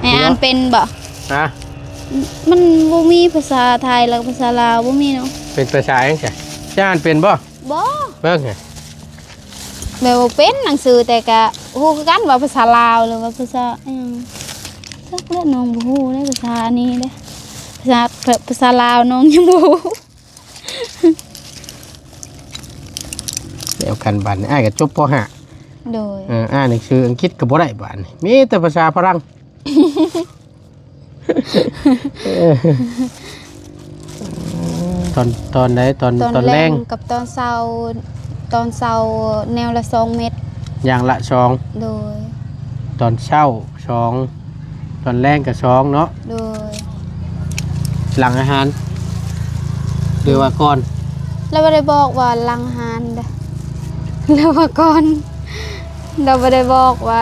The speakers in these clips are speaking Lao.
ໃຫ້ອ່ານເປັນບໍ່? ຮະ? ມັນບໍ່ມີພາສາໄທ ແລ້ວກໍພາສາລາວບໍ່ມີເນາະ. ເປັນພາສາຫຍັງຊະ? ຈະອ່ານເປັນບໍ່? ບໍ່. ເບິ່ງ ແບບວ່າເປັນໜັງສື ແຕ່ກະຮູ້ຄືກັນວ່າພາສາລາວ ຫຼືວ່າພາສາອີ່ຫຍັງ. ຈັກແຫຼະ ນ້ອງບໍ່ຮູ້ເດ້ ພາສາອັນນີ້ເດ້ ພາສາ ພາ ພາສາລາວນ້ອງຍັງບໍ່ຮູ້. ແລ້ວກັນບາດນີ້ ອ້າຍກໍຈົບ ປໍຫ້າ. ໂດຍ. ເອີ ອ່ານໜັງສືອັງກິດກໍບໍ່ໄດ້ບາດນີ້ ມີແຕ່ພາສາຝຣັ່ງ. ຕອນ ຕອນໃດ? ຕອນ ຕອນ ຕອນແລງ ແລງກັບຕອນເຊົ້າ. ຕອນເຊົ້າແນວລະສອງເມັດ ຢ່າງລະສອງ. ໂດຍ. ຕອນເຊົ້າສອງ ຕອນແລງກໍສອງເນາະ. ໂດຍ. ຫຼັງອາຫານ ຫຼືວ່າກ່ອນ? ລາວບໍ່ໄດ້ບອກວ່າຫຼັງອາຫານເດ້ ລາວວ່າກ່ອນ. ລາວບໍ່ໄດ້ບອກວ່າ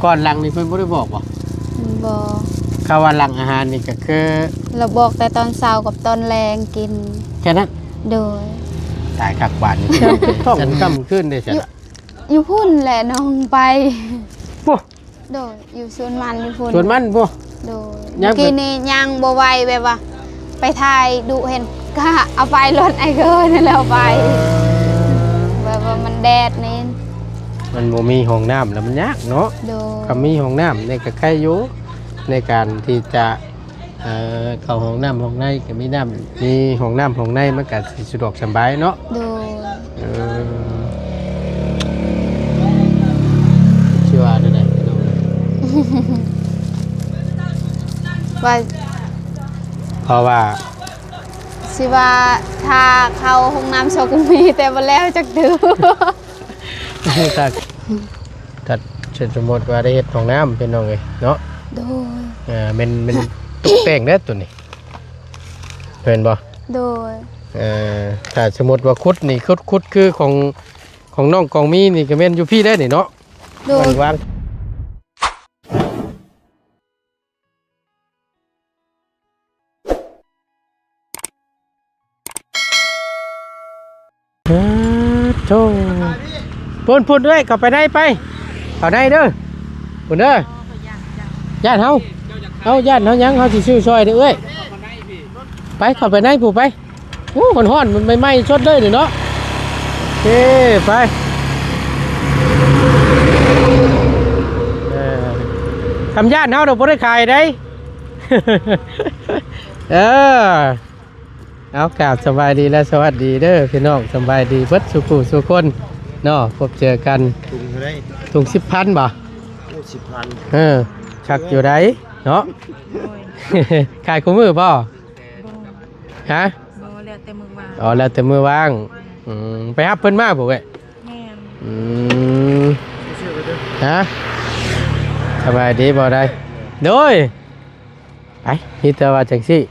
ກ່ອນຫຼັງນີ້ເພິ່ນບໍ່ໄດ້ບອກບໍ່? ບໍ່. ຄຳວ່າຫຼັງອາຫານນີ້ກໍຄື ລາວບອກແຕ່ຕອນເຊົ້າກັບຕອນແລງກິນ ແຄ່ນັ້ນ? ໂດຍ. ຕາຍຄັກບາດນີ້ ທ້ອງຄ່ຳຄືນເດ້ຊັ້ນ. ຢູ່ ຢູ່ພຸ້ນແຫຼະນ້ອງໄປ. ໂອ້ ໂດຍ. ຢູ່ສວນມັນຢູ່ພຸ້ນ ສວນມັນພຸ້ນ. ໂດຍ. ຍັງ ມື້ກີ້ນີ້ຍ່າງບໍ່ໄຫວ ແບບວ່າໄປຖ່າຍດຸເຫັນ ກະເອົາໄປລົດໄອ້ເກີນແລ້ວໄປ ແບບວ່າມັນແດດນີ້ ມັນບໍ່ມີຫ້ອງນ້ຳແລ້ວມັນຍາກເນາະ. ໂດຍ. ຄັນມີຫ້ອງນ້ຳນີ້ກໍໄຄຢູ່ ໃນການທີ່ຈະ ເອີ ເຂົ້າຫ້ອງນ້ຳຫ້ອງໃນກໍມີນ້ຳ ມີຫ້ອງນ້ຳຫ້ອງໃນ ມັນກໍຊິສະດວກສະບາຍເນາະ. ໂດຍ. ເອີ ຊິວ່າແນວໃດພີ່ນ້ອງ? ວ່າ ເພາະວ່າ ຊິວ່າຖ້າເຂົ້າຫ້ອງນ້ຳຊອກກຸງມີ ແຕ່ບໍ່ແລ້ວຈັກເທື່ອ. ຖ້າ ຖ້າສົມມຸດວ່າໄດ້ເຮັດຫ້ອງນ້ຳ ພີ່ນ້ອງເອີຍເນາະ. ໂດຍ. ເອີ ແມ່ນ ແມ່ນຕົກແຕ່ງເດ້ຕົວນີ້ ແມ່ນບໍ່? ໂດຍ. ເອີ ຖ້າສົມມຸດວ່າຂຸດນີ້ ຂຸດ ຂຸດຄືຂອງ ຂອງນ້ອງກອງມີນີ້ ກໍແມ່ນຢູ່ພີ້ໄດ້ນີ້ເນາະ. ໂດຍ. ວາງ ເອີ ໂທ້ ພຸ້ນ ພຸ້ນເອື້ອຍ ເຂົ້າໄປໃນໄປ ເຂົ້າໃນເດີ ພຸ້ນເດີ ຢ້ານເຮົາ ເຮົາຢ້ານເຮົາຫຍັງ ເຮົາຊິຊື້ຊ່ອຍເດີເອື້ອຍ ໄປ ເຂົ້າໄປໃນພຸ້ນໄປ. ໂອ້ ຮ້ອນໆ ມັນໃໝ່ໆ ສົດເລີຍນີ້ເນາະ. ໂອເຄ ໄປ ເອີ ຄຳຢ້ານເຮົາດອກບໍ່ໄດ້ຂາຍໃດ. ເອີ ເອົາ ກາບສະບາຍດີ ແລະ ສະຫວັດດີເດີພີ່ນ້ອງ ສະບາຍດີເບິດສູ່ຜູ້ສູ່ຄົນເນາະ ພົບເຈີກັນ. ຖົງເທົ່າໃດ? ຖົງສິບພັນບໍ່? ໂອ້ ສິບພັນ ເອີ ຄັກຢູ່ໃດເນາະ. ໂອ້ຍ ຂາຍຄູ່ມື້ບໍ່? ບໍ່ ຮະ? ບໍ່ ແລ້ວແຕ່ມື້ວ່າງ. ອໍ ແລ້ວແຕ່ມື້ວ່າງ. ອືມ ໄປຮັບເພິ່ນມາບໍ່ເອີຍ? ແມ່ນ. ອືມ ຮະ? ສະບາຍດີບໍ່ໄດ້? ໂດຍ. ໄປ ມີແຕ່ວ່າຈັ່ງຊີ້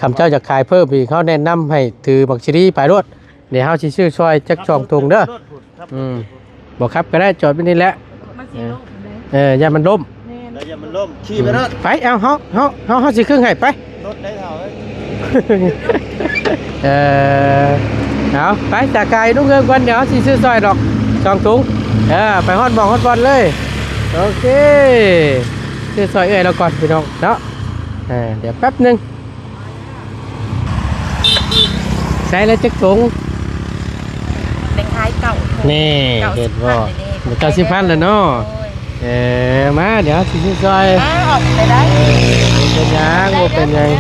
ຄັນເຈົ້າຢາກຂາຍເພີ່ມອີກ ເຮົາແນະນຳໃຫ້ຖືບັກຊີຣີໄປໂລດ ດຽວເຮົາຊິຊື້ຊ່ອຍຈັກສອງຖົງເດີ. ອືມ ບໍ່ຂັບກໍໄດ້ ຈອດໄວ້ນີ້ແຫຼະ. ມັນຊິລົ້ມເດ້. ເອີ ຢ້ານມັນລົ້ມ. ແມ່ນ ແລ້ວຢ້ານມັນລົ້ມ ຂີ່ໄປໂລດ. ໄປ ເອົາ ເຮົາ ເຮົາ ເຮົາ ເຮົາຊິຄຶ່ງໃຫ້ ໄປ. ລົດໄດ້ເທົ່າເອີຍ. ເອີ ເອົາ ໄປ ສາກາຍລຸງເຮືອງກ່ອນ ດຽວເຮົາຊິຊື້ຊ່ອຍດອກສອງຖົງ. ເອີ ໄປຮອດໝ່ອງຮອດບ່ອນເລີຍ. ໂອເຄ ຊື້ຊ່ອຍເອື້ອຍລາວກ່ອນພີ່ນ້ອງເນາະ. ເອີ ດຽວແປັບໜຶ່ງ. ໃສ່ແລ້ວຈັກຖົງ? ໄດ້ຂາຍເກົ້າຖົງ. ນີ້ ເກົ້າສິບພັນ ເຫັນບໍ່? ເດ້ ເກົ້າສິບພັນແລ້ວເນາະ. ໂອ້ຍ ເອີ ມາ ດຽວຊິຊ່ອຍ. ອ້າວ ອອກໄປໄດ້. ເອີ ບໍ່ເປັນຫຍັງ ບໍ່ເປັນຫຍັງ.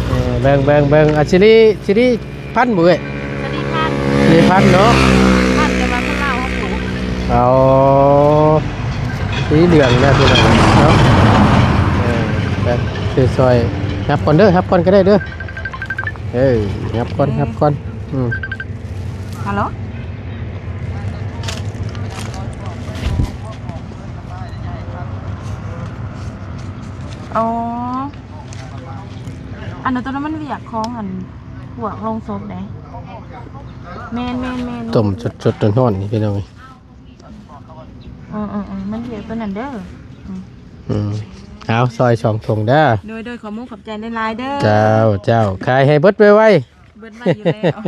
ເອີ ເບິ່ງ ເບິ່ງ ເບິ່ງ ອາ ຊີຣີ ຊີຣີ ພັນບໍ່ເອີຍ? ສີ່ພັນ ສີ່ພັນເນາະ. ພັນ ແຕ່ວ່າຄົນລາວເຮົາປູກ. ເອົາ ສີເຫຼືອງນະພີ່ນ້ອງເນາະ. ເອີ ໄປ ຊື້ຊ່ອຍ ຮັບກ່ອນເດີ ຮັບກ່ອນກໍໄດ້ເດີ. ເອີ ຮັບກ່ອນ ຮັບກ່ອນ. ອືມ ຮັລໂຫຼ. ອໍ ອັນນັ້ນ ຕົວນັ້ນມັນວຽກຂອງອັນ ພວກໂລງສົບເດ້. ແມ່ນໆໆ ຕົ້ມສົດໆ ຮ້ອນໆ ນີ້ພີ່ນ້ອງ. ເອີໆໆ ມັນວຽກຕົວນັ້ນເດີ. ອືມ ອືມ ເອົາ ຊ່ອຍສອງຖົງເດີ. ໂດຍໆ ຂອບມຸກຂອບໃຈຫຼາຍໆເດີ. ເຈົ້າ ເຈົ້າ ຂາຍໃຫ້ເບິດໄວໆ. ເບິດໄວຢູ່ແລ້ວ.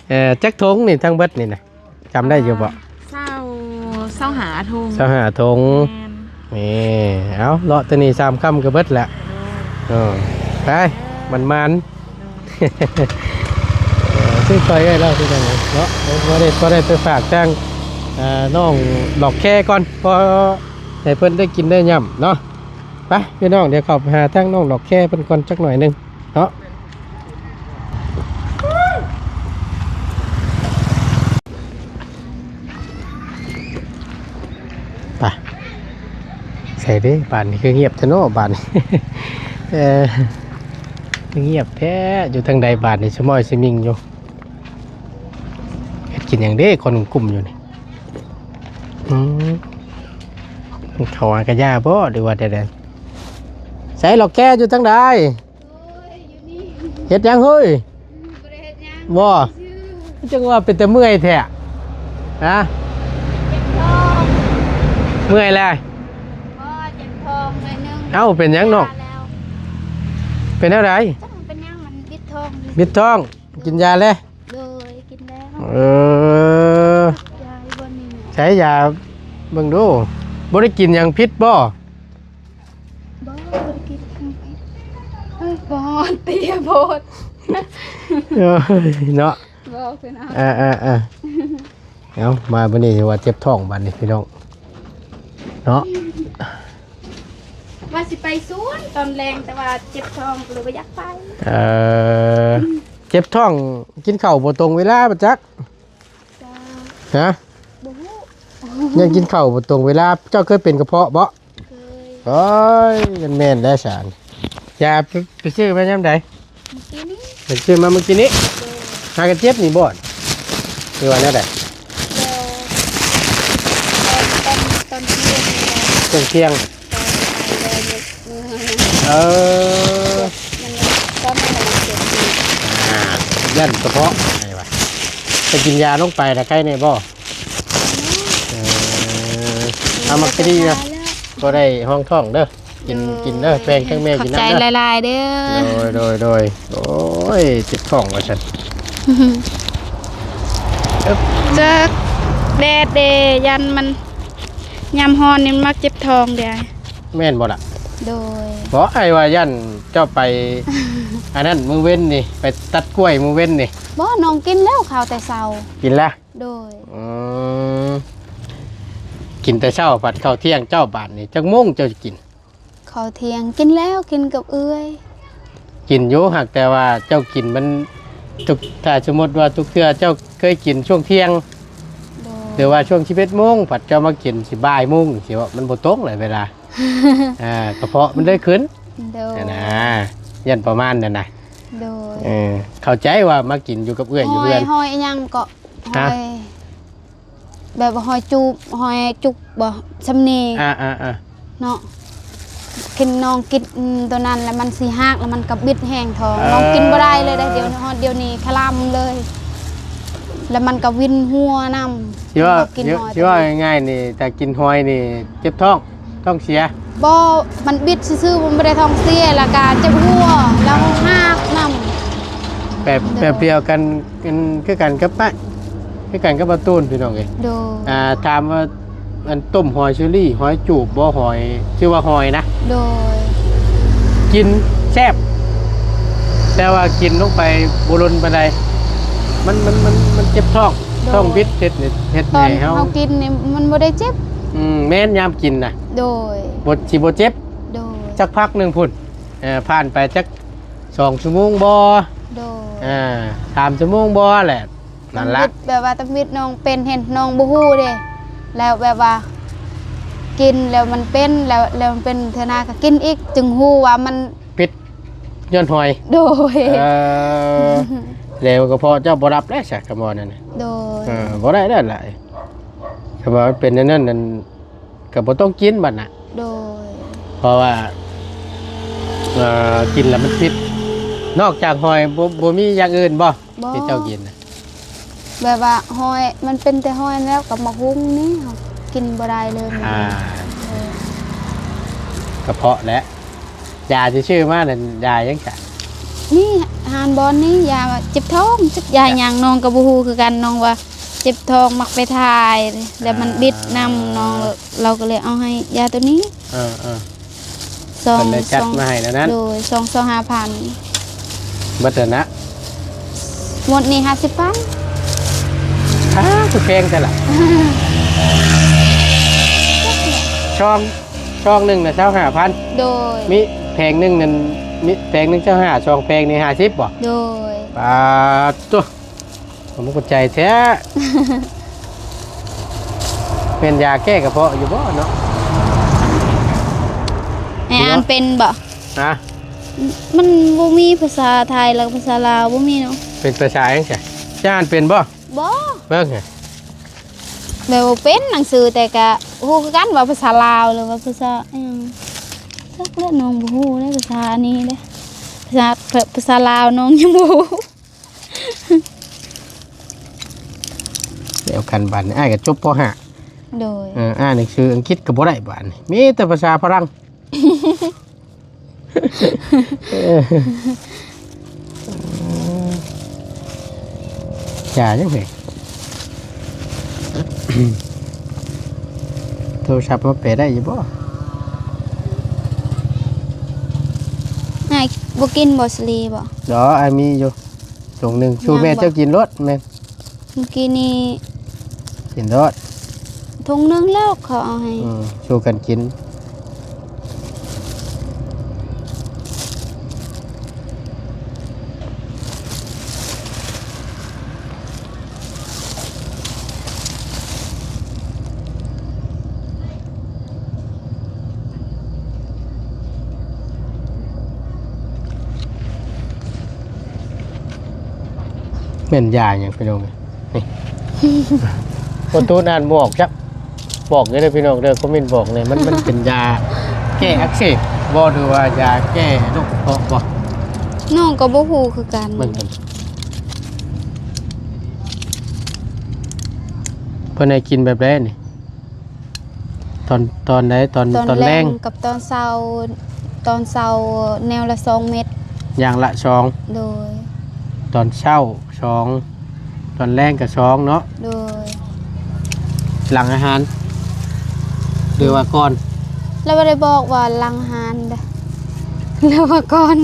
ເອີ ຈັກຖົງນີ້ ທັງເບິດນີ້ນະ ຈຳໄດ້ຢູ່ບໍ່? ເອີ ຊາວ ຊາວຫ້າຖົງ. ຊາວຫ້າຖົງ. ແມ່ນ. ໂ ນີ້ ເອົາ ເລາະແຕ່ນີ້ສາມຄ່ຳກໍເບິດແຫຼະ. ເອີ ໄປ ມັນມານ ເອີ ຊື້ຊ່ອຍເອື້ອຍລາວຄືກັນເນາະ ບໍ່ໄດ້ ບໍ່ໄດ້ໄປຝາກທາງ ເອີ ນ້ອງດອກແຄກ່ອນ ພໍໃຫ້ເພິ່ນໄດ້ກິນໄດ້ຫຍ້ຳເນາະ. ໄປ ພີ່ນ້ອງ ດຽວເຂົ້າໄປຫາທາງນ້ອງດອກແຄເພິ່ນກ່ອນຈັກໜ້ອຍໜຶ່ງເນາະ. ໄປ ໃສເດ້ ບາດນີ້ຄືງຽບແທ້ເນາະ ບາດນີ້ ເອີ ຄືງຽບແທ້ ຢູ່ທາງໃດບາດນີ້ ສະໝອຍສະມິງຢູ່. ເຮັດກິນຫຍັງເດ້ ຄົນກຸ້ມຢູ່ນີ້? ອືມ ເຂົາຫາກະຢາບໍ່ ຫຼືວ່າແນວໃດ? ໃສ ດອກແຄຢູ່ທາງໃດ? ເຮັດຫຍັງເຮີ້ຍ? ບໍ່ ຈັ່ງວ່າເປັນຕາເມື່ອຍແທ້ ຮະ? ເມື່ອຍແລ້ວ ເອົາ ເປັນຫຍັງນ້ອງ? ເປັນແນວໃດ? ເປັນຫຍັງ ມັນບິດທ້ອງ ບິດທ້ອງ ກິນຢາແລ້ວ? ໂດຍ ກິນແລ້ວ. ເອີ ໃຊ້ຢາເບິ່ງດູ ບໍ່ໄດ້ກິນຫຍັງຜິດບໍ່? ບໍ່ ບໍ່ໄດ້ກິນຫຍັງຜິດ ເອີຍ ບໍ່ ເຕ້ຍໂພດ ເອີຍ ເນາະ ບໍ່ຄືນະ ເອີໆໆ ເອົາ ມາມື້ນີ້ຖືວ່າເຈັບທ້ອງບາດນີ້ພີ່ນ້ອງເນາະ ວ່າຊິໄປສວນຕອນແລງ ແຕ່ວ່າເຈັບທ້ອງ ກໍເລີຍບໍ່ຢາກໄປ ເອີ ເຈັບທ້ອງ ກິນເຂົ້າບໍ່ຕົງເວລາບໍ່ຈັກ ຮະ ບໍ່ຮູ້ ຍັງກິນເຂົ້າບໍ່ຕົງເວລາ ເຈົ້າເຄີຍເປັນກະເພາະບໍ່? ເຄີຍ ໂອ້ຍ ມັນແມ່ນແລ້ວຊັ້ນ ຢາໄປ ໄປຊື້ມາຍາມໃດ? ມື້ກີ້ນີ້ ໄປຊື້ມາມື້ກີ້ນີ້ ໂດຍ ຫາກະເຈັບນີ້ບໍ່ ຫຼືວ່າແນວໃດ? ແລ້ວ ຕອນ ຕອນ ຕອນທ່ຽງນີ້ແຫຼະ ຊ່ວງທ່ຽງ ຕອນໄປແລ້ວ ເອີ ມັນ ຕອນນັ້ນມັນເຈັບຢູ່ ອ່າ ຢ້ານກະເພາະ ໄປກິນຢາລົງໄປລະໄຄແດ່ບໍ່? ເອີ ເອົາໝາກກະດີນະ ບໍ່ໄດ້ຮອງທ້ອງເດີ ກິນ ກິນເດີ ແບ່ງທັງແມ່ກິນນຳເດີ ຂອບໃຈຫຼາຍໆເດີ ໂດຍ ໂດຍ ໂດຍ ໂອ້ຍ ເຈັບທ້ອງວ່າຊັ້ນ ຈັກແດດເດ ຢ້ານມັນ ຍາມຮ້ອນນີ້ມັນມັກເຈັບທ້ອງເດ. ແມ່ນບໍ່ລະ? ໂດຍ. ບໍ່ ອ້າຍວ່າຢ້ານເຈົ້າໄປ ອັນນັ້ນມື້ເວັນນີ້ ໄປຕັດກ້ວຍມື້ເວັນນີ້. ບໍ່ ນ້ອງກິນແລ້ວເຂົ້າແຕ່ເຊົ້າ. ກິນແລ້ວ? ໂດຍ. ອືມ ກິນແຕ່ເຊົ້າ ບັດເຂົ້າທ່ຽງເຈົ້າ ບາດນີ້ຈັກໂມງເຈົ້າຊິກິນ? ເຂົ້າທ່ຽງກິນແລ້ວ ກິນກັບເອື້ອຍ. ກິນຢູ່ ຫາກແຕ່ວ່າເຈົ້າກິນມັນ ທຸກ ຖ້າສົມມຸດວ່າທຸກເທື່ອເຈົ້າເຄີຍກິນຊ່ວງທ່ຽງ ໂດຍ ຫຼືວ່າຊ່ວງສິບເອັດໂມງ ພັດເຈົ້າມາກິນຊິບ່າຍໂມງ ຊິວ່າມັນບໍ່ຕົງເລີຍເວລາ ອ່າ ກະເພາະມັນເລີຍຂຶ້ນ. ໂດຍ. ຫັ້ນນະ ຢ້ານປະມານນັ້ນນະ. ໂດຍ. ເອີ ເຂົ້າໃຈວ່າມາກິນຢູ່ກັບເອື້ອຍຢູ່ເຮືອນ. ຫອຍ ຫອຍອີ່ຫຍັງເກາະ? ຮະ? ຫອຍ ແບບວ່າຫອຍຈູບ ຫອຍຈຸກບໍ່ ຊຳນີ້ ອ່າໆໆ ເນາະ. ກິນ ນ້ອງກິນ ອືມ ໂຕນັ້ນແລ້ວມັນຊິຮາກ ແລ້ວມັນກະບິດແຮງທ້ອງ. ເອີ ນ້ອງກິນບໍ່ໄດ້ເລີຍເດ້ ດຽວ ຮອດດຽວນີ້ຄະລຳເລີຍ ແລ້ວມັນກະວິນຫົວນຳ. ຊິວ່າ ຊິວ່າງ່າຍໆນີ້ ຖ້າກິນຫອຍນີ້ເຈັບທ້ອງ ທ້ອງເສຍ? ບໍ່ ມັນບິດຊື່ໆ ມັນບໍ່ໄດ້ທ້ອງເສຍ ແລ້ວກະເຈັບຫົວ ແລ້ວຮາກນຳ. ແບບ ໂດຍ ແບບດຽວກັນ ຄືກັນກັບປະ ຄືກັນກັບປະຕູນ ພີ່ນ້ອງເອີຍ. ໂດຍ. ອ່າ ຖາມວ່າ ອັນ ຕົ້ມຫອຍເຊີຣີ ຫອຍຈູບບໍ່ ຫອຍ ຊື່ວ່າຫອຍນະ. ໂດຍ. ກິນແຊບ ແຕ່ວ່າກິນລົງໄປບໍ່ດົນປານໃດ ມັນ ມັນ ມັນ ມັນເຈັບທ້ອງ. ໂດຍ. ທ້ອງບິດ ເຮັດ ເຮັດໃຫ້ເຮົາ ຕອນເຮົາກິນນີ້ມັນບໍ່ໄດ້ເຈັບ. ອືມ ແມ່ນ ຍາມກິນນະ. ໂດຍ. ບໍ່ ຊິບໍ່ເຈັບ. ໂດຍ. ຈັກພັກໜຶ່ງພຸ້ນ ເອີ ຜ່ານໄປຈັກ ສອງຊົ່ວໂມງບໍ່? ໂດຍ. ອ່າ ສາມຊົ່ວໂມງບໍ່? ແຫຼະ ນັ້ນລະ ແບບວ່າຕຳອິດນ້ອງເປັນ ເຫັນນ້ອງບໍ່ຮູ້ເດ້ ແລ້ວແບບວ່າກິນແລ້ວມັນເປັນ ແລ້ວ ແລ້ວມັນເປັນເທື່ອໜ້າກໍກິນອີກ ຈຶ່ງຮູ້ວ່າມັນຜິດຍ້ອນຫອຍ. ໂດຍ. ເອີ ແລ້ວກະເພາະເຈົ້າບໍ່ຮັບແລ້ວຊະ ຄຳວ່ານັ້ນນະ. ໂດຍ. ເອີ ບໍ່ໄດ້ແລ້ວລະ ຄຳວ່າມັນເປັນແນວນັ້ນນັ້ນ ກໍບໍ່ຕ້ອງກິນບັດນະ. ໂດຍ. ເພາະວ່າ ເອີ ກິນແລ້ວມັນຜິດ. ນອກຈາກຫອຍ ບໍ່ ບໍ່ມີຢ່າງອື່ນບໍ່? ບໍ່. ທີ່ເຈົ້າກິນນະ ແບບວ່າຫອຍ ມັນເປັນແຕ່ຫອຍແລ້ວກັບໝາກຫຸ່ງນີ້ ເຮົາກິນບໍ່ໄດ້ເລີຍ. ອ່າ ເອີ ກະເພາະແຫຼະ. ຢາທີ່ຊື້ມານັ້ນ ຢາຫຍັງຈະ? ນີ້ ຮ້ານບອນນີ້ ຢາເຈັບທ້ອງ ຈັກຢາຫຍັງ ນ້ອງກໍບໍ່ຮູ້ຄືກັນ. ນ້ອງວ່າ ເຈັບທ້ອງມັກໄປຖ່າຍ ແລ້ວມັນບິດນຳນ້ອງ ອ່າ ເຮົາກໍເລີຍເອົາໃຫ້ຢາໂຕນີ້ ເອີໆ ຊອງ ເພິ່ນໄດ້ຈັດມາໃຫ້ແນວນັ້ນ ໂດຍ ຊອງຊາວຫ້າພັນ ເບິດແລ້ວນະ ໝົດນີ້ຫ້າສິບພັນ ອ້າ ຄືແພງແທ້ລະ ຊອງ ຊອງໜຶ່ງນະຊາວຫ້າພັນ ໂດຍ ມີແຜງໜຶ່ງນັ້ນ ມີແຜງໜຶ່ງຊາວຫ້າ ສອງແຜງນີ້ຫ້າສິບບໍ່? ໂດຍ ປາດໂທ້ ຂອບໃຈແທ້ ແມ່ນຢາແກ້ກະເພາະຢູ່ບໍ່ເນາະ? ໃຫ້ອ່ານເປັນບໍ່? ຮະ? ມັນບໍ່ມີພາສາໄທ ແລ້ວກະພາສາລາວບໍ່ມີເນາະ ເປັນພາສາຫຍັງຊະ? ຈະອ່ານເປັນບໍ່? ບໍ່ ເບິ່ງ ແບບວ່າເປັນໜັງສື ແຕ່ກະຮູ້ຄືກັນວ່າພາສາລາວ ຫຼືວ່າພາສາອີ່ຫຍັງ ຈັກແຫຼະ ນ້ອງບໍ່ຮູ້ເດ້ ພາສາອັນນີ້ເດ້ ພາສາ ພາສາລາວນ້ອງຍັງບໍ່ຮູ້. ແລ້ວກັນບາດນີ້ ອ້າຍກໍຈົບ ປໍຫ້າ ໂດຍ ເອີ ອ່ານໜັງສືອັງກິດກໍບໍ່ໄດ້ບາດນີ້ ມີແຕ່ພາສາຝຣັ່ງ ຢ່າຈັ່ງຊີ້ ໂທລະສັບມາແປໄດ້ຢູ່ບໍ່? ອ້າຍບໍ່ກິນບໍ່ສາລີບໍ່? ດອ ອ້າຍມີຢູ່. ຖົງໜຶ່ງ ຊູແມ່ເຈົ້າກິນໂລດ ແມ່ນ ມື້ກີ້ນີ້ ກິນໂລດ ຖົງໜຶ່ງແລ້ວເຂົາເອົາໃຫ້ ອືມ ຊູກັນກິນ. ແມ່ນຢາຫຍັງພີ່ນ້ອງເອີຍ ນີ້ ບໍ່ຕູນອ່ານບໍ່ອອກຈັກ ບອກແດ່ເດີພີ່ນ້ອງເດີ ຄອມເມັນບອກແດ່ ມັນ ມັນເປັນຢາແກ້ອັກເສບບໍ່ ຫຼືວ່າຢາແກ້ໂລກກະເພາະບໍ່? ນ້ອງກໍບໍ່ຮູ້ຄືກັນ ເບິ່ງກັນ ເພິ່ນໃຫ້ກິນແບບໃດນີ້? ຕອນ ຕອນໃດ? ຕອນ ຕອນແລງ ຕອນແລງກັບຕອນເຊົ້າ ຕອນເຊົ້າແນວລະສອງເມັດ ຢ່າງລະສອງ ໂດຍ ຕອນເຊົ້າສອງ ຕອນແລງກະສອງເນາະ ໂດຍ ຫຼັງອາຫານ ຫຼືວ່າກ່ອນ? ລາວບໍ່ໄດ້ບອກວ່າຫຼັງອາຫານເດ້ ລາວວ່າກ່ອນ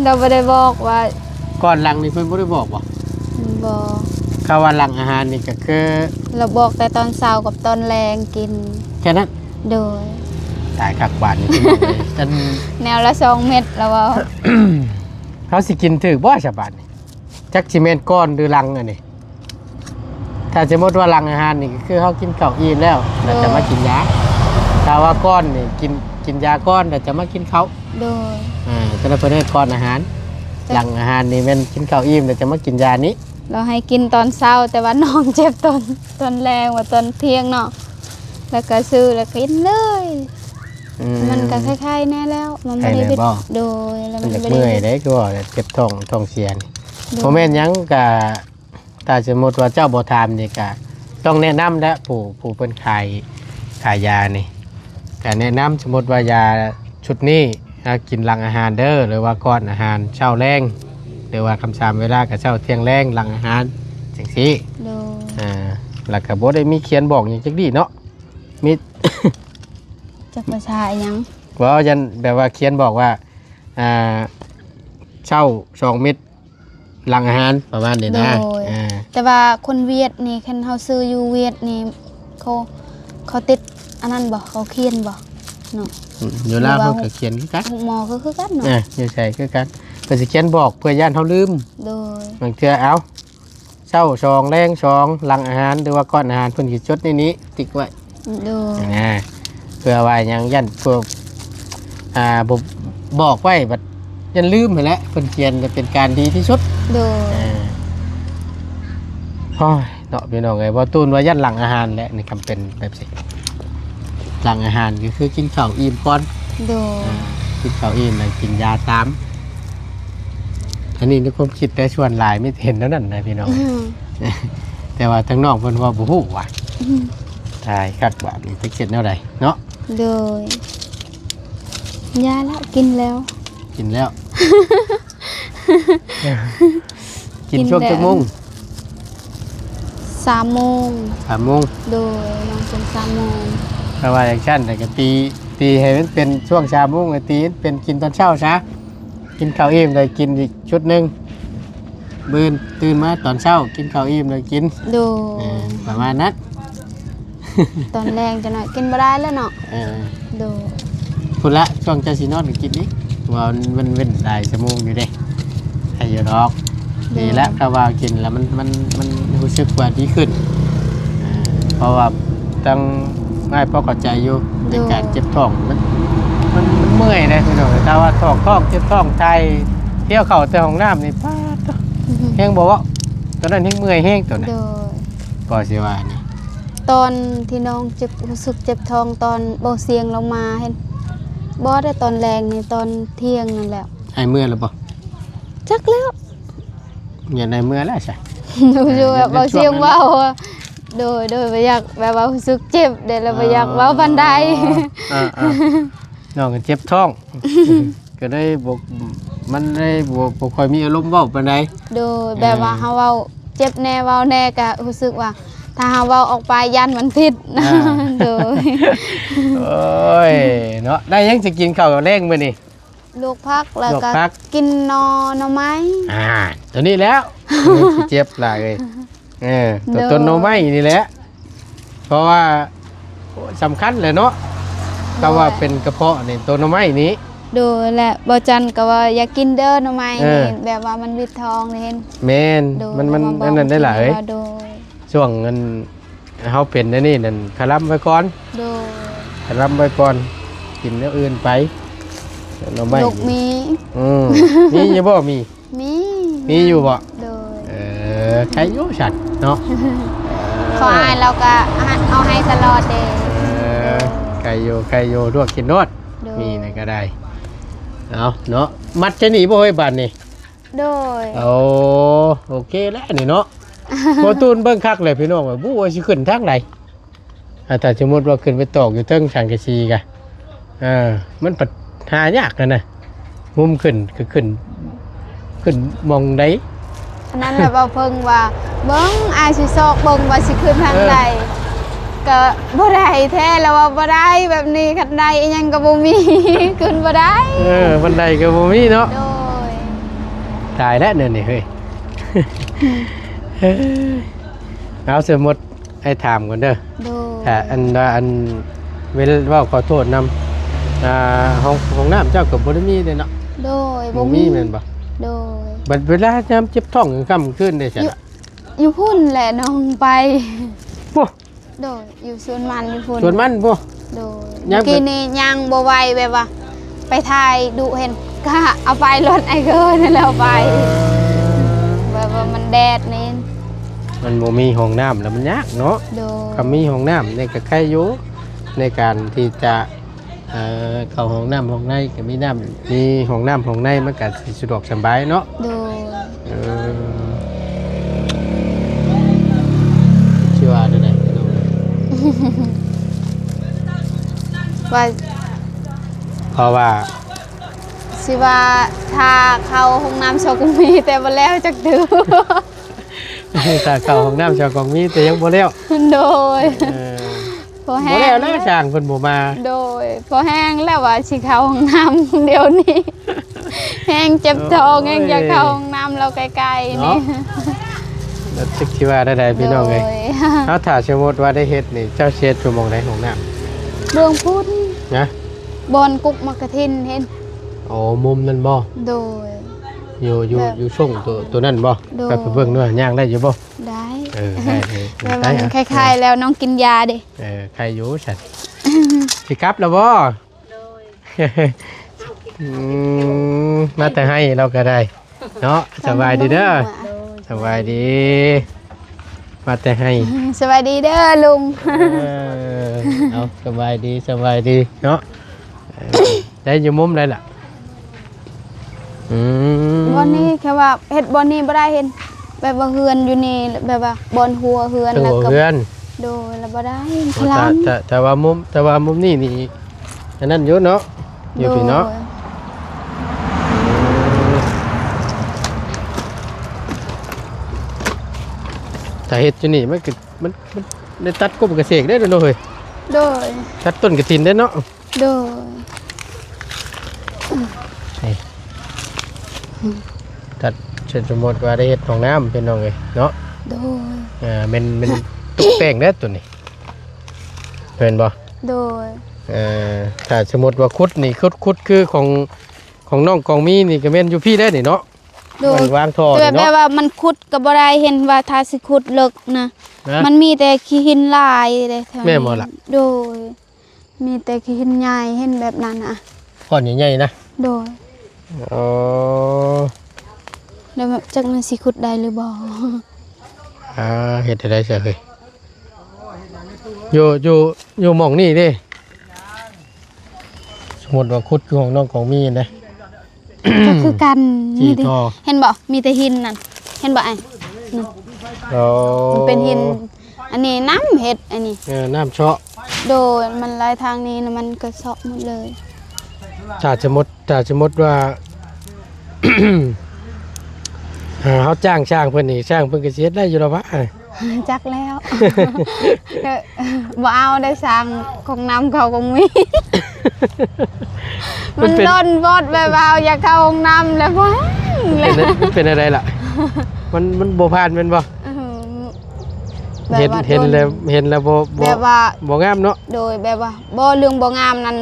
ລາວບໍ່ໄດ້ບອກວ່າ ກ່ອນຫຼັງນີ້ເພິ່ນບໍ່ໄດ້ບອກບໍ່? ບໍ່ ຄຳວ່າຫຼັງອາຫານນີ້ກະຄື ລາວບອກແຕ່ຕອນເຊົ້າກັບຕອນແລງກິນ ແຄ່ນັ້ນ ໂດຍ ຕາຍຄັກບາດນີ້ພີ່ນ້ອງເອີຍ ແນວລະສອງເມັດລາວເວົ້າ ເຮົາຊິກິນຖືກບໍ່ສະບາດນີ້? ຈັກຊິແມ່ນກ່ອນຫຼືຫຼັງອັນນີ້ ຖ້າສົມມຸດວ່າຫຼັງອາຫານນີ້ ກະຄືເຮົາກິນເຂົ້າອີ່ມແລ້ວ ແລ້ວຈະມາກິນຢາ ໂດຍ ຖ້າວ່າກ່ອນນີ້ ກິນ ກິນຢາກ່ອນ ແລ້ວຈະມາກິນເຂົ້າ ໂດຍ ອ່າ ຕອນນັ້ນເພິ່ນເອີ້ນກ່ອນອາຫານ ຫຼັງອາຫານນີ້ແມ່ນກິນເຂົ້າອີ່ມ ແລ້ວຈະມາກິນຢານີ້ ລາວໃຫ້ກິນຕອນເຊົ້າ ແຕ່ວ່ານ້ອງເຈັບຕອນ ຕອນແລງ ວ່າຕອນທ່ຽງເນາະ ແລ້ວກະຊື້ແລ້ວກິນເລີຍ ອືມ ມັນກະໄຄໆແດ່ແລ້ວ ມັນບໍ່ໄດ້ເປັນ ໂດຍ ແລ້ວມັນບໍ່ໄດ້ ມັນຢາກເມື່ອຍເດ້ ຄືວ່າເຈັບທ້ອງ ທ້ອງເສຍນີ້ ໂດຍ ບໍ່ແມ່ນຫຍັງ ກະ ຖ້າສົມມຸດວ່າເຈົ້າບໍ່ຖາມນີ້ກະຕ້ອງແນະນຳແຫຼະ ຜູ້ ຜູ້ເພິ່ນຂາຍ ຂາຍຢານີ້ ກະແນະນຳ ສົມມຸດວ່າຢາຊຸດນີ້ ເຮົາກິນຫຼັງອາຫານເດີ ຫຼືວ່າກ່ອນອາຫານ ເຊົ້າແລງ ຫຼືວ່າຄຳສາມເວລາກະເຊົ້າ ທ່ຽງ ແລງ ຫຼັງອາຫານ ຈັ່ງຊີ້ ໂດຍ ອ່າ ແລ້ວກະບໍ່ໄດ້ມີຂຽນບອກຫຍັງຈັກດີ້ເນາະ ມີ ຈັກພາສາອີ່ຫຍັງ ເວົ້າ ຢ້ານແບບວ່າຂຽນບອກວ່າ ອ່າ ເຊົ້າສອງເມັດ ຫຼັງອາຫານ ປະມານນີ້ນະ ໂດຍ ອ່າ ແຕ່ວ່າຄົນຫວຽດນີ້ ຄັນເຮົາຊື້ຢູ່ຫວຽດນີ້ ເຂົາ ເຂົາຕິດອັນນັ້ນບໍ່ ເຂົາຂຽນບໍ່ເນາະ ອືມ ຢູ່ລາວເພິ່ນກະຂຽນຄືກັນ ໂຮງໝໍກະຄືກັນເນາະ ເອີ ຢູ່ໃສຄືກັນ ເພິ່ນຊິຂຽນບອກ ເພື່ອຢ້ານເຮົາລືມ ໂດຍ ບາງເທື່ອ ເອົ້າ ເຊົ້າສອງ ແລງສອງ ຫຼັງອາຫານ ຫຼືວ່າກ່ອນອາຫານ ເພິ່ນຊິຈົດໃນນີ້ ຕິກໄວ້ ໂດຍ ນະ ເພື່ອວ່າຫຍັງ ຢ້ານພວກ ອ່າ ບໍ່ບອກໄວ້ ບັດຢ້ານລືມຫັ້ນແຫຼະ ເພິ່ນຂຽນຈະເປັນການດີທີ່ສຸດ ໂດຍ ເອີ ໂອ້ຍ ເນາະ ພີ່ນ້ອງເອີຍ ບໍ່ຕູນວ່າຢ້ານຫຼັງອາຫານແຫຼະ ນີ້ກະເປັນແບບຊີ້ ຫຼັງອາຫານກະຄືກິນເຂົ້າອີ່ມກ່ອນ ໂດຍ ອ່າ ກິນເຂົ້າອີ່ມແລ້ວກິນຢາຕາມ ອັນນີ້ໃນຄວາມຄິດ ແຕ່ສ່ວນຫຼາຍມີແຕ່ເຫັນແນວນັ້ນນະພີ່ນ້ອງ ອືມ ແຕ່ວ່າທາງນ້ອງເພິ່ນວ່າບໍ່ຮູ້ວ່າ ອືມ ຕາຍຄັກບາດນີ້ ຈັກເຮັດແນວໃດເນາະ ໂດຍ ຢາແລ້ວ ກິນແລ້ວ ກິນແລ້ວ ກິນ ກິນແລ້ວ ຊ່ວງຈັກໂມງ? ສາມໂມງ. ສາມໂມງ. ໂດຍ ນ້ອງຕື່ນສາມໂມງ. ຖ້າວ່າຈັ່ງຊັ້ນແລ້ວກໍຕີ ຕີໃຫ້ມັນເປັນຊ່ວງສາມໂມງ ແລ້ວຕີໃຫ້ມັນເປັນກິນຕອນເຊົ້າຊະ. ກິນເຂົ້າອີ່ມແລ້ວກິນອີກຊຸດໜຶ່ງ. ມື້ອື່ນຕື່ນມາຕອນເຊົ້າ ກິນເຂົ້າອີ່ມແລ້ວກິນ. ໂດຍ. ເອີ ປະມານນັ້ນ. ຕອນແລງຈັກໜ້ອຍກິນບໍ່ໄດ້ແລ້ວເນາະ. ເອີ. ໂດຍ. ພຸ້ນລະ ຊ່ວງເຈົ້າຊິນອນກໍກິນອີກ ເພາະວ່າມັນ ມັນເວັ້ນຫຼາຍຊົ່ວໂມງຢູ່ເດ້. ໃຫ້ຢູ່ດອກ. ໂດຍ. ດີລະ ຖ້າວ່າກິນແລ້ວມັນ ມັນ ມັນຮູ້ສຶກວ່າດີຂຶ້ນ. ເອີ ເພາະວ່າ ທາງອ້າຍພໍເຂົ້າໃຈຢູ່ ໂດຍ ໃນການເຈັບທ້ອງ ມັນ ມັນ ມັນເມື່ອຍເດ້ພີ່ນ້ອງ. ຖ້າວ່າທ້ອງ ທ້ອງເຈັບ ທ້ອງຖ່າຍ ທ່ຽວເຂົ້າແຕ່ຫ້ອງນ້ຳນີ້ ປາດໂທ້ ອືຮຶ ແຮງບໍ່ເວົ້າ ຕອນນັ້ນແຮງເມື່ອຍແຮງຕອນນັ້ນ. ໂດຍ. ກໍຊິວ່ານີ້ ຕອນທີ່ນ້ອງເຈັບ ຮູ້ສຶກເຈັບທ້ອງ ຕອນບໍ່ສຽງລາວມາ ເຫັນບໍ່ ແຕ່ຕອນແລງນີ້ ຕອນທ່ຽງນັ້ນແຫຼະ. ອ້າຍເມື່ອແລ້ວບໍ່? ຈັກແລ້ວ. ຢ່າໄດ້ເມື່ອແລ້ວຊະ. ຢູ່ແບບເວົ້າສຽງເບົາ. ໂດຍ ໂດຍ ບໍ່ຢາກແບບວ່າຮູ້ສຶກເຈັບເດ້ ແລ້ວບໍ່ຢາກເວົ້າປານໃດ. ອໍ ເອີໆ ນ້ອງກໍເຈັບທ້ອງ ກໍເລີຍບໍ່ ມັນເລີຍບໍ່ ບໍ່ຄ່ອຍມີອາລົມເວົ້າປານໃດ. ໂດຍ. ເອີ ແບບວ່າເຮົາເວົ້າເຈັບແດ່ເວົ້າແດ່ ກໍຮູ້ສຶກວ່າ ຖ້າເຮົາເວົ້າອອກໄປຢ້ານມັນຜິດ. ອ່າ ໂດຍ. ໂອ້ຍ ເນາະ ໄດ້ຫຍັງຊິກິນເຂົ້າແລງມື້ນີ້? ລວກຜັກ ແລ້ວກໍ ລວກຜັກ ກິນໜໍ່ ໜໍ່ໄມ້. ອ່າ ຕົວນີ້ແລ້ວ ເອີ ຊິເຈັບຫຼາຍເອີຍ. ເອີ ໂດຍ ຕົວຕົ້ນໜໍ່ໄມ້ນີ້ແຫຼະ ເພາະວ່າ ໂອ້ຍ ສຳຄັນແຫຼະເນາະ. ໂດຍ. ຖ້າວ່າເປັນກະເພາະນີ້ ຕົ້ນໜໍ່ໄມ້ນີ້. ໂດຍ. ແລະ ບໍ່ຈັນກໍວ່າ ຢ່າກິນເດີໜໍ່ໄມ້ນີ້. ເອີ ແບບວ່າມັນວິດທ້ອງເດ້. ແມ່ນ. ໂດຍ. ມັນ ມັນ ແບບວ່າ ອັນນັ້ນໄດ້ຫຼາຍ. ໂດຍ. ຊ່ວງອັນ ເຮົາເປັນແນວນີ້ນັ້ນ ຄະລຳໄວ້ກ່ອນ. ໂດຍ. ຄະລຳໄວ້ກ່ອນ ກິນແນວອື່ນໄປ ໜໍ່ໄມ້ ລູກມີ. ອືມ ມີຢູ່ບໍ່? ມີ ມີ ມີຢູ່ບໍ່? ໂດຍ. ເອີ ໃຄຢູ່ຊັ້ນເນາະ. ເອີ ເຂົາອ້າຍລາວກໍເອົາໃຫ້ຕະຫຼອດເດ້. ເອີ ໂດຍ ໃຄຢູ່ ໃຄຢູ່ ລວກກິນໂລດ. ໂດຍ. ມີນັ້ນກໍໄດ້ ເອົາເນາະ. ມັດໃສ່ນີ້ບໍ່ເຮີ້ຍ ບາດນີ້? ໂດຍ. ໂອ້ ໂອເຄແລ້ວນີ້ເນາະ. ບໍ່ຕູນເບິ່ງຄັກແລ້ວພີ່ນ້ອງ ບໍ່ຮູ້ວ່າຊິຂຶ້ນທາງໃດ. ອ່າ ຖ້າສົມມຸດວ່າຂຶ້ນໄປຕອກຢູ່ເທິງສັງກະສີກະ ເອີ ມັນປະ ຫາຍາກຫັ້ນນະ. ມຸມຂຶ້ນກໍຂຶ້ນ ຂຶ້ນໝ່ອງໃດ? ອັນນັ້ນແຫຼະ ເວົ້າເພິ່ງວ່າ ເບິ່ງ ອ້າຍຊິຊອກເບິ່ງວ່າຊິຂຶ້ນທາງໃດ. ເອີ ກໍບໍ່ໄດ້ແທ້ ລະວ່າບໍ່ໄດ້ແບບນີ້ ຄັນໄດອີ່ຫຍັງກໍບໍ່ມີ ຂຶ້ນບໍ່ໄດ້. ເອີ ບັນໄດກໍບໍ່ມີເນາະ. ໂດຍ. ຕາຍແລ້ວແນວນີ້ເຮີ້ຍ. ເອົາ ສົມມຸດ ອ້າຍຖາມກ່ອນເດີ. ໂດຍ. ຖ້າອັນວ່າ ອັນ ເວລາເວົ້າຂໍໂທດນຳ ອ່າ ຫ້ອງ ຫ້ອງນ້ຳເຈົ້າກໍບໍ່ໄດ້ມີເດ້ເນາະ? ໂດຍ. ບໍ່ມີ ບໍ່ມີແມ່ນບໍ່? ໂດຍ. ບັດເວລາຍາມເຈັບທ້ອງກາງຄ່ຳກາງຄືນເດ້ຊັ້ນ? ຢູ່ ຢູ່ພຸ້ນແຫຼະນ້ອງໄປ. ໂອ້ ໂດຍ ຢູ່ສວນມັນຢູ່ພຸ້ນ. ສວນມັນພຸ້ນ? ໂດຍ. ຍ່າງ ມື້ກີ້ນີ້ຍ່າງບໍ່ໄຫວ ແບບວ່າໄປຖ່າຍດຸເຫັນ ກະເອົາໄປລົດອ້າຍເກີ້ນັ້ນແຫຼະໄປ. ເອີ ແບບວ່າມັນແດດນີ້ ມັນບໍ່ມີຫ້ອງນ້ຳແລ້ວມັນຍາກເນາະ. ໂດຍ. ຄັນມີຫ້ອງນ້ຳນີ້ກໍໄຄຢູ່ ໃນການທີ່ຈະ ເອີ ເຂົ້າຫ້ອງນ້ຳຫ້ອງໃນກໍມີນ້ຳ ມີຫ້ອງນ້ຳຫ້ອງໃນ ມັນກໍຊິສະດວກສະບາຍເນາະ. ໂດຍ. ເອີ ຊິວ່າແນວໃດ ວ່າ ເພາະວ່າ ຊິວ່າຖ້າເຂົ້າຫ້ອງນ້ຳຊອກກຸງມີ ແຕ່ບໍ່ແລ້ວຈັກເທື່ອ. ຖ້າເຂົ້າຫ້ອງນ້ຳຊອກກຸງມີ ແຕ່ຍັງບໍ່ແລ້ວ. ໂດຍ. ເອີ ພໍແຮງ ບໍ່ແລ້ວນະ ຊ່າງເພິ່ນບໍ່ມາ. ໂດຍ. ພໍແຮງແລ້ວວ່າຊິເຂົ້າຫ້ອງນ້ຳດຽວນີ້ ແຮງເຈັບທ້ອງ ໂອ້ຍ ແຮງຢາກເຂົ້າຫ້ອງນ້ຳແລ້ວໃກ້ໆນີ້ເນາະ. ຈັກຊິວ່າແນວໃດພີ່ນ້ອງເອີຍ. ໂດຍ. ເອົາ ຖ້າສົມມຸດວ່າໄດ້ເຮັດນີ້ ເຈົ້າຊິເຮັດຢູ່ໝ່ອງໃດຫ້ອງນ້ຳ? ເບື້ອງພຸ້ນນະ ບ່ອນກຸກໝາກກະທິນເຫັນ. ໂອ້ ມຸມນັ້ນບໍ່? ໂດຍ. ຢູ່ ຢູ່ ຢູ່ຊ່ວງໂຕ ໂຕນັ້ນບໍ່? ໂດຍ. ໄປ ໄປເບິ່ງດ້ວຍ ຍ່າງໄດ້ຢູ່ບໍ່? ໄດ້. ເອີ ໄດ້ ໄດ້. ແຕ່ວ່າມັນໄຄໆແລ້ວ ນ້ອງກິນຢາເດ້. ເອີ ໄຄຢູ່ຊັ້ນ. ຊິກັບແລ້ວບໍ່? ໂດຍ. ອືມ ມາແຕ່ໄຮ່ລາວກໍໄດ້ເນາະ. ສະບາຍດີເດີ. ໂດຍ. ສະບາຍດີ. ມາແຕ່ໄຮ່. ສະບາຍດີເດີລຸງ. ເອີ ເອົາ ສະບາຍດີ ສະບາຍດີເນາະ. ເອີ ໄດ້ຢູ່ມຸມໃດລະ? ອືມ ບ່ອນນີ້ແຄ່ວ່າເຮັດບ່ອນນີ້ບໍ່ໄດ້ ເຫັນແບບວ່າເຮືອນຢູ່ນີ້ ແບບວ່າບ່ອນຫົວເຮືອນ ແລ້ວກໍ ເຮືອນ ໂດຍ ແລ້ວບໍ່ໄດ້ ໂອ້ ພະລານ. ແຕ່ ແຕ່ ແຕ່ວ່າມຸມ ແຕ່ວ່າມຸມນີ້ນີ້ ອັນນັ້ນຢູ່ເນາະ ຢູ່ພີ້ເນາະ. ໂດຍ. ອືມ. ຖ້າເຮັດຢູ່ນີ້ມັນກໍ ມັນ ມັນໄດ້ຕັດກົບກະເສກໄດ້ເນາະເຮີ້ຍ. ໂດຍ ຕັດຕົ້ນກະຕິນໄດ້ເນາະ. ໂດຍ ນີ້ ຕັດ ເຊັ່ນສົມມຸດວ່າໄດ້ເຮັດຫ້ອງນ້ຳ ພີ່ນ້ອງເອີຍເນາະ. ໂດຍ ເອີ ແມ່ນ ແມ່ນຕົກແຕ່ງເດ້ຕົວນີ້ ແມ່ນບໍ່? ໂດຍ ເອີ ຖ້າສົມມຸດວ່າຂຸດນີ້ ຂຸດ ຂຸດຄືຂອງ ຂອງນ້ອງກອງມີນີ້ ກໍແມ່ນຢູ່ພີ້ເດ້ນີ້ເນາະ. ໂດຍ ມັນວາງທໍ່ ແບບ ນີ້ເນາະ ແບບວ່າມັນຂຸດກໍບໍ່ໄດ້ ເຫັນວ່າຖ້າຊິຂຸດເລິກນະ ນະ ມັນມີແຕ່ຂີ້ຫີນຫຼາຍເດ້ແຖວນີ້. ແມ່ນບໍ່ລະ? ໂດຍ ມີແຕ່ຂີ້ຫີນໃຫຍ່ ເຫັນແບບນັ້ນນະ ກ້ອນໃຫຍ່ໆນະ. ໂດຍ ອໍ ແລ້ວຈັກມັນຊິຂຸດໄດ້ຫຼືບໍ່? ອ່າ ເຮັດໃຫ້ໄດ້ຊະເຮີ້ຍ. ຢູ່ ຢູ່ ຢູ່ໝ່ອງນີ້ເດ້ ສົມມຸດວ່າຂຸດຢູ່ຫ້ອງນ້ອງກອງມີນເດ້ ກໍຄືກັນ ມີແຕ່ ເຫັນບໍ່ ມີແຕ່ຫີນນັ້ນ ເຫັນບໍ່ອ້າຍ? ນັ້ນ ໂອ້ ມັນເປັນຫີນ ອັນນີ້ນ້ຳເຮັດ ອັນນີ້ ເອີ ນ້ຳເຊາະ. ໂດຍ ມັນໄຫຼທາງນີ້ ແລ້ວມັນກໍເຊາະໝົດເລີຍ. ຖ້າສົມມຸດ ຖ້າສົມມຸດວ່າ ເຮົາຈ້າງຊ່າງເພິ່ນນີ້ ຊ່າງເພິ່ນກໍຊິເຮັດໄດ້ຢູ່ແລ້ວວະ? ຈັກແລ້ວ ກໍບໍ່ເອົາໄດ້ ສ້າງຂອງນ້ຳເຂົາກໍມີ ມັນ ມັນເປັນ ດົນໂພດ ແບບວ່າເຮົາຢາກເຂົ້າຫ້ອງນ້ຳແລ້ວ ບໍ່ແຮງເລີຍ. ເປັນ ເປັນແນວໃດລະ? ມັນ ມັນບໍ່ຜ່ານແມ່ນບໍ່? ເອີ ເຫັນ ແບບວ່າ ເຫັນແລ້ວ ເຫັນແລ້ວບໍ່ ບໍ່ ແບບວ່າ ບໍ່ງາມເນາະ. ໂດຍ ແບບວ່າ ບໍ່ ເລື່ອງບໍ່ງາມນັ້ນ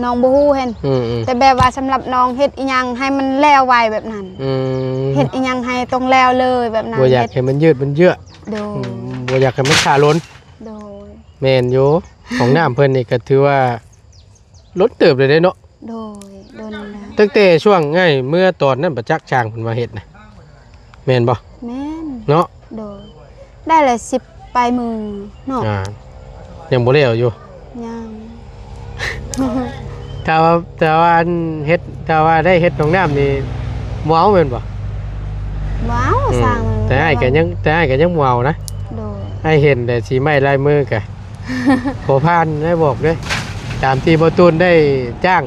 ນ້ອງບໍ່ຮູ້ເຫັນ ອືມໆ ແຕ່ແບບວ່າສຳລັບນ້ອງເຮັດອີ່ຫຍັງໃຫ້ມັນແລ້ວໄວແບບນັ້ນ ອືມ ເຮັດອີ່ຫຍັງໃຫ້ຕ້ອງແລ້ວເລີຍແບບນັ້ນ ບໍ່ຢາກໃຫ້ມັນຍືດມັນເຍື້ອ. ໂດຍ ອືມ ບໍ່ຢາກໃຫ້ມັນຄາລົນ. ໂດຍ ແມ່ນຢູ່ ຫ້ອງນ້ຳເພິ່ນນີ້ກໍຖືວ່າ ດົນເຕີບເລີຍເດ້ເນາະ. ໂດຍ ດົນແລ້ວ ຕັ້ງແຕ່ຊ່ວງອ້າຍເມືອຕອນນັ້ນປະຈັກ ຊ່າງເພິ່ນມາເຮັດນະ ແມ່ນບໍ່? ແມ່ນ ເນາະ. ໂດຍ ໄດ້ລະສິບປາຍມື້ເນາະ. ອ່າ ຍັງບໍ່ແລ້ວຢູ່ ຍັງ ຖ້າວ່າ ຖ້າວ່າອັນເຮັດ ຖ້າວ່າໄດ້ເຮັດຫ້ອງນ້ຳນີ້ບໍ່ເອົາແມ່ນບໍ່? ບໍ່ເອົາ ອືມ ຊ່າງມັນ ແຕ່ອ້າຍກໍຍັງ ແຕ່ອ້າຍກໍຍັງບໍ່ເອົານະ. ໂດຍ ອ້າຍເຫັນແຕ່ສີໄມ້ລາຍມືກະບໍ່ຜ່ານ ໄດ້ບອກເດ້ ຕາມທີ່ບໍ່ຕູນໄດ້ຈ້າງ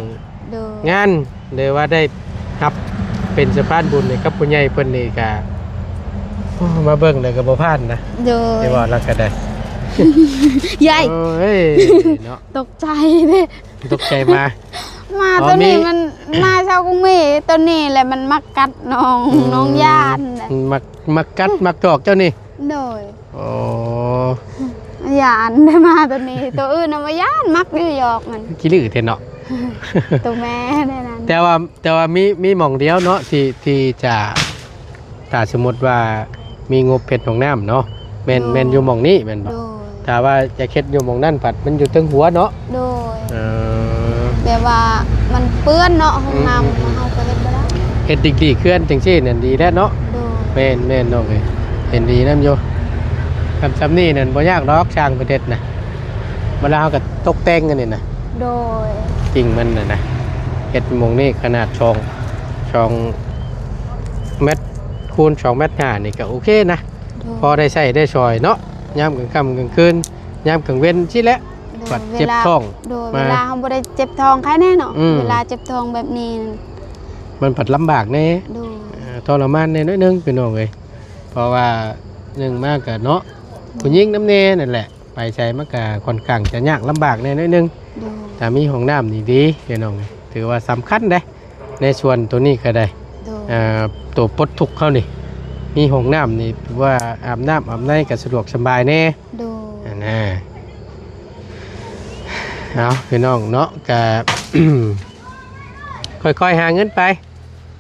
ໂດຍ ງານ ຫຼືວ່າໄດ້ຮັບເປັນສະພານບຸນໃຫ້ກັບຜູ້ໃຫຍ່ເພິ່ນນີ້ກະ ໂອ້ ມາເບິ່ງແລ້ວກໍບໍ່ຜ່ານນະ. ໂດຍ ທີ່ວ່າລະກໍໄດ້ ຍາຍ ໂອ້ຍເນາະ ຕົກໃຈເດ້ ຕົກໃຈມາ ມາ ອໍ ຕົວນີ້ ມີ ມັນມາເຊົ້າກໍມີ ຕົວນີ້ແຫຼະມັນມັກກັດນ້ອງ ອືມ ນ້ອງຢ້ານແຫຼະ ມັກ ມັກກັດມັກຕອກເຈົ້ານີ້. ໂດຍ ໂອ້ ຢ້ານໄດ້ມາຕົວນີ້ ຕົວອື່ນນະບໍ່ຢ້ານ ມັກຢູ່ຢອກມັນ ຂີ້ລື້ແທ້ເນາະ ຕົວແມ່ແນວນັ້ນ. ແຕ່ວ່າ ແຕ່ວ່າມີ ມີໝ່ອງດຽວເນາະ ທີ່ ທີ່ຈະ ຖ້າສົມມຸດວ່າມີງົບເຮັດຫ້ອງນ້ຳເນາະ ແມ່ນ ໂດຍ ແມ່ນຢູ່ໝ່ອງນີ້ແມ່ນບໍ່? ໂດຍ ຖ້າວ່າຈະເຮັດຢູ່ໝ່ອງນັ້ນພັດມັນຢູ່ເທິງຫົວເນາະ. ໂດຍ ເອີ ແບບວ່າມັນເປື້ອນເນາະ ຫ້ອງນ້ຳ ອືມໆໆ ເຮົາກໍເຮັດບໍ່ໄດ້ ເຮັດດີໆເຄື່ອນຈັ່ງຊີ້ນັ້ນດີແລ້ວເນາະ. ໂດຍ ແມ່ນໆ ນ້ອງເອີຍ ເຫັນດີນຳຢູ່ ຄັນຊ່ຳນີ້ນັ້ນບໍ່ຍາກດອກ ຊ່າງເພິ່ນເຮັດນະ ເວລາເຮົາກໍຕົກແຕ່ງອັນນີ້ນະ. ໂດຍ ກິ່ງມັນນະນະ ເຮັດໝ່ອງນີ້ຂະໜາດສອງ ສອງແມັດຄູນສອງແມັດຫ້ານີ້ກໍໂອເຄນະ. ໂດຍ ພໍໄດ້ໃຊ້ໄດ້ສອຍເນາະ ຍາມກາງຄ່ຳກາງຄືນ ຍາມກາງເວັນຊີ້ແຫຼະ ໂດຍ ບັດເຈັບທ້ອງ ເວລາ ໂດຍ ມາ ເວລາເຮົາບໍ່ໄດ້ເຈັບທ້ອງ ໄຄແນ່ເນາະ. ອືມ ເວລາເຈັບທ້ອງແບບນີ້ ມັນພັດລຳບາກແນ່ ໂດຍ ເອີ ທໍລະມານແນ່ໜ້ອຍໜຶ່ງ ພີ່ນ້ອງເອີຍ ເພາະວ່າໜຶ່ງມາກະເນາະ ອືມ ຜູ້ຍິງນຳແນ່ນັ້ນແຫຼະ ໄປໃສມັນກະຂ້ອນຂ້າງຈະຍາກລຳບາກແນ່ໜ້ອຍໜຶ່ງ. ໂດຍ ຖ້າມີຫ້ອງນ້ຳນີ້ດີ ພີ່ນ້ອງເອີຍ ຖືວ່າສຳຄັນເດ້ ໃນສ່ວນໂຕນີ້ກໍໄດ້ ໂດຍ ອ່າ ໂຕປົດທຸກເຮົານີ້ ມີຫ້ອງນ້ຳນີ້ ຖືວ່າອາບນ້ຳອາບໃນກໍສະດວກສະບາຍແດ່. ໂດຍ ຫັ້ນນະ ເອົາ ພີ່ນ້ອງເນາະ ກໍຄ່ອຍໆຫາເງິນໄປ.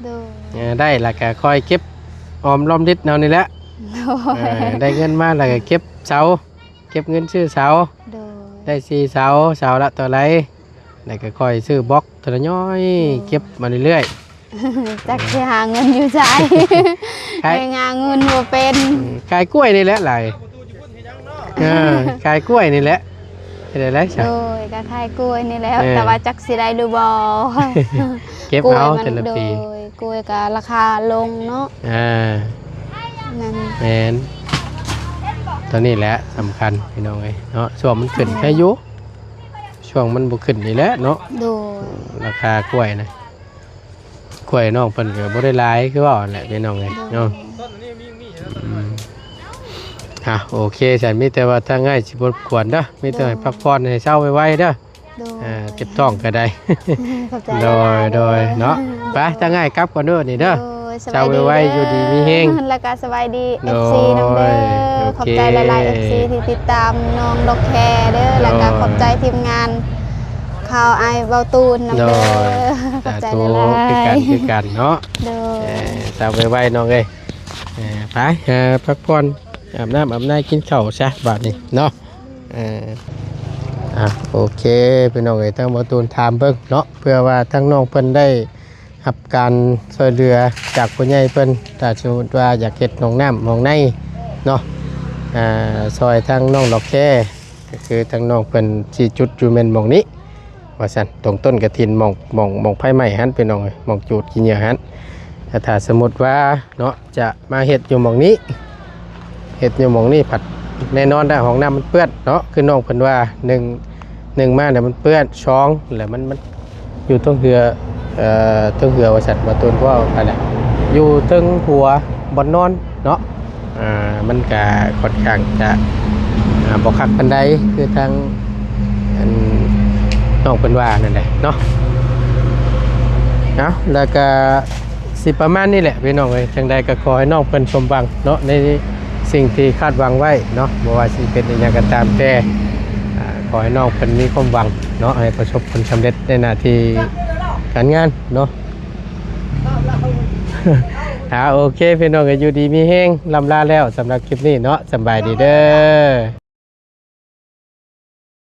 ໂດຍ ເອີ ໄດ້ລະກໍຄ່ອຍເກັບອອມລອມລິດເອົານີ້ແຫຼະ. ໂດຍ ເອີ ໄດ້ເງິນມາລະກໍເກັບເສົາ ເກັບເງິນຊື້ເສົາ ໂດຍ ໄດ້ສີ່ເສົາ ເສົາລະເທົ່າໃດ ແລ້ວກໍຄ່ອຍຊື້ບລັອກເທື່ອລະນ້ອຍ ໂດຍ ເກັບມາເລື້ອຍໆ. ຈັກຊິຫາເງິນຢູ່ໃສ ຂາຍ ຫາເງິນບໍ່ເປັນ. ອືມ ຂາຍກ້ວຍນີ້ແຫຼະຫຼາຍ ເອີ ຂາຍກ້ວຍນີ້ແຫຼະ ເຮັດໄດ້ຫຼາຍຊະ. ໂດຍ ກໍຂາຍກ້ວຍນີ້ແຫຼະ ເອີ ແຕ່ວ່າຈັກຊິໄດ້ຫຼືບໍ່ ເກັບເອົາແຕ່ລະປີ ໂດຍ ກ້ວຍກໍລາຄາລົງເນາະ. ອ່າ ນັ້ນ ແມ່ນ ຕົວນີ້ແຫຼະສຳຄັນ ພີ່ນ້ອງເອີຍເນາະ ຊ່ວງມັນຂຶ້ນ ແມ່ນ ໃຄຢູ່ ຊ່ວງມັນບໍ່ຂຶ້ນນີ້ແຫຼະເນາະ. ໂດຍ ລາຄາກ້ວຍນະ ກ້ວຍນ້ອງເພິ່ນກໍບໍ່ໄດ້ຫຼາຍ ຄືເວົ້າຫັ້ນແຫຼະ ພີ່ນ້ອງເອີຍ ໂດຍ ເນາະ. ອືມ ອ່ະ ໂອເຄ ຊັ້ນມີແຕ່ວ່າທາງອ້າຍຊິບໍ່ລົບກວນເດີ ມີແຕ່ໃຫ້ ໂດຍ ພັກຜ່ອນໃຫ້ເຊົາໄວໆເດີ ໂດຍ ອ່າ ເຈັບທ້ອງກໍໄດ້ ຂອບໃຈ ໂດຍ ຫຼາຍໆ ໂດຍ ເດີ ເນາະ ໄປ ທາງອ້າຍກັບກ່ອນເດີນີ້ເດີ ໂດຍ ສະບາຍດີ ເຊົາໄວໆ ເດີ ຢູ່ດີມີແຮງ ແລ້ວກໍສະບາຍດີ ໂດຍ ເອັຟຊີ ນຳເດີ ໂອເຄ ຂອບໃຈຫຼາຍໆ ເອັຟຊີ ທີ່ຕິດຕາມນ້ອງດອກແຄເດີ ໂດຍ ແລ້ວກໍຂອບໃຈທີມງານຂ່າວອ້າຍເວົ້າຕູນນຳເດີ ໂດຍ ຂອບໃຈຫຼາຍໆ ສາທຸ ຄືກັນ ຄືກັນເນາະ ໂດຍ ເອີ ເຊົາໄວໆ ນ້ອງເອີຍ ເອີ ໄປ ຫາພັກຜ່ອນ ອາບນ້ຳອາບໃນ ກິນເຂົ້າຊະບາດນີ້ເນາະ ເອີ ອ່າ ໂອເຄ ພີ່ນ້ອງເອີຍ ທາງເວົ້າຕູນຖາມເບິ່ງເນາະ ເພື່ອວ່າທາງນ້ອງເພິ່ນໄດ້ຮັບການຊ່ວຍເຫຼືອຈາກຜູ້ໃຫຍ່ເພິ່ນ ຖ້າສົມມຸດວ່າຢາກເຮັດຫ້ອງນ້ຳຫ້ອງໃນເນາະ ອ່າ ຊ່ອຍທາງນ້ອງດອກແຄ ກໍຄືທາງນ້ອງເພິ່ນຊີ້ຈຸດຢູ່ແມ່ນໝ່ອງນີ້ວ່າຊັ້ນ ຕົງຕົ້ນກະຖິນ ໝ່ອງ ໝ່ອງ ໝ່ອງໄຟໄໝ້ຫັ້ນ ພີ່ນ້ອງເອີຍ ໝ່ອງຈູດຂີ້ເຫຍື້ອຫັ້ນ ແຕ່ຖ້າສົມມຸດວ່າເນາະ ຈະມາເຮັດຢູ່ໝ່ອງນີ້ ເຮັດຢູ່ໝ່ອງນີ້ພັດແນ່ນອນແລ້ວ ຫ້ອງນ້ຳມັນເປື້ອນເນາະ ຄືນ້ອງເພິ່ນວ່າ ໜຶ່ງ ໜຶ່ງມາແລ້ວມັນເປື້ອນ ສອງແລ້ວມັນ ມັນຢູ່ເທິງເຮືອ ເອີ ເທິງເຮືອວ່າຊັ້ນ ບໍ່ຕົນເວົ້າໄປແລ້ວ ຢູ່ເທິງຫົວບ່ອນນອນເນາະ ອ່າ ມັນກະຂ້ອນຂ້າງຈະ ອ່າ ບໍ່ຄັກປານໃດ ຄືທາງ ອັນ ນ້ອງເພິ່ນວ່ານັ້ນແຫຼະເນາະ ເອົາ ແລ້ວກະ ຊິປະມານນີ້ແຫຼະພີ່ນ້ອງເອີຍ ຈັ່ງໃດກໍຂໍໃຫ້ນ້ອງເພິ່ນສົມຫວັງເນາະ ໃນສິ່ງທີ່ຄາດຫວັງໄວ້ເນາະ ບໍ່ວ່າຊິເປັນອີ່ຫຍັງກໍຕາມແຕ່ ອ່າ ຂໍໃຫ້ນ້ອງເພິ່ນມີຄວາມຫວັງເນາະ ໃຫ້ປະສົບຜົນສຳເລັດໃນໜ້າທີ່ການງານເນາະ ອ່າ ໂອເຄ ພີ່ນ້ອງເອີຍ ຢູ່ດີມີແຮງ ລ່ຳລາແລ້ວສຳລັບຄລິບນີ້ເນາະ ສຳບາຍດີເດີ.